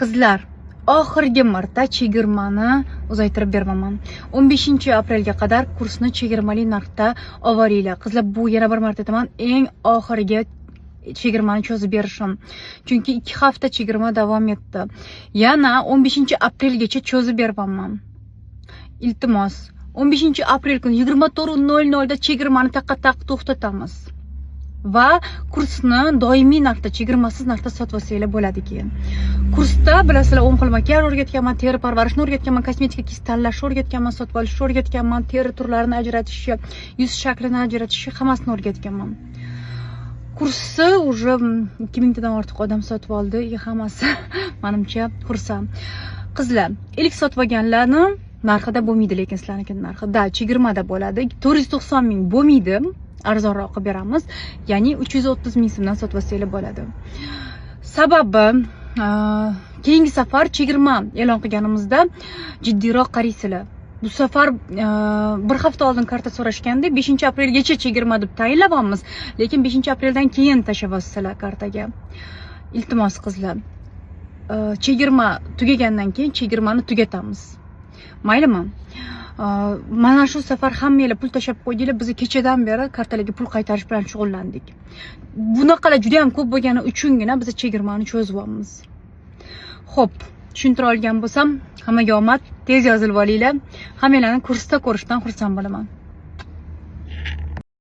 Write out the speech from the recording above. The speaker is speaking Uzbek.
Qizlar, oxirgi marta chegirmani uzaytirib bermayman. 15 aprelga qadar kursni chegirmali narxda olinglar. Qizlar, bu, yana bir marta aytaman, eng oxirgi chegirmani cho'zib berishim, chunki 2 hafta chegirma davom etdi. Yana 15 aprelgacha cho'zib beryapman. Iltimos, 15 aprel kuni 24:00 da chegirmani taqa taq to'xtatamiz va kursni doimiy narxda, chegirmasiz narxda sotib olsanglar bo'ladi. Keyin kursda, bilasizlar, 10 xil makiyaj o'rgatganman, teri parvarishini o'rgatganman, kosmetika kis tanlashni o'rgatganman, sotib olishni o'rgatganman, teri turlarini ajratishni, yuz shaklini ajratishni, hammasini o'rgatganman. Kursni уже 2000 tadan ortiq odam sotib oldi и hammasi, manimcha, xursand. Qizlar, ilk sotib olganlarni narxida bo'lmaydi, lekin sizlarniki narxi да chegirmada bo'ladi. 490 000 bo'lmaydi, arzonroq qilib beramiz, ya'ni 330 000 so'mdan sotib olsanglar bo'ladi. Sababi, keyingi safar chegirma e'lon qilganimizda jiddiyroq qaraysizlar. Bu safar bir hafta oldin karta so'rashganda, 5 aprelgacha chegirma deb tayinlayapmiz, lekin 5 apreldan keyin tashlayapsizlar kartaga. Iltimos, qizlar, chegirma tugagandan keyin chegirmani tugatamiz, maylimi? Mana shu safar hammanglar pul tashlab qo'ydinglar. Biz kechadan beri kartalarga pul qaytarish bilan shug'ullandik. Bunaqalar juda yam ko'p bo'lgani uchungina biz chegirmani cho'zyapmiz. Ho'p, tushuntira olgan bo'lsam, hammaga omad, tez yozilib olinglar. Hammanglarni kursda ko'rishdan xursand bo'laman.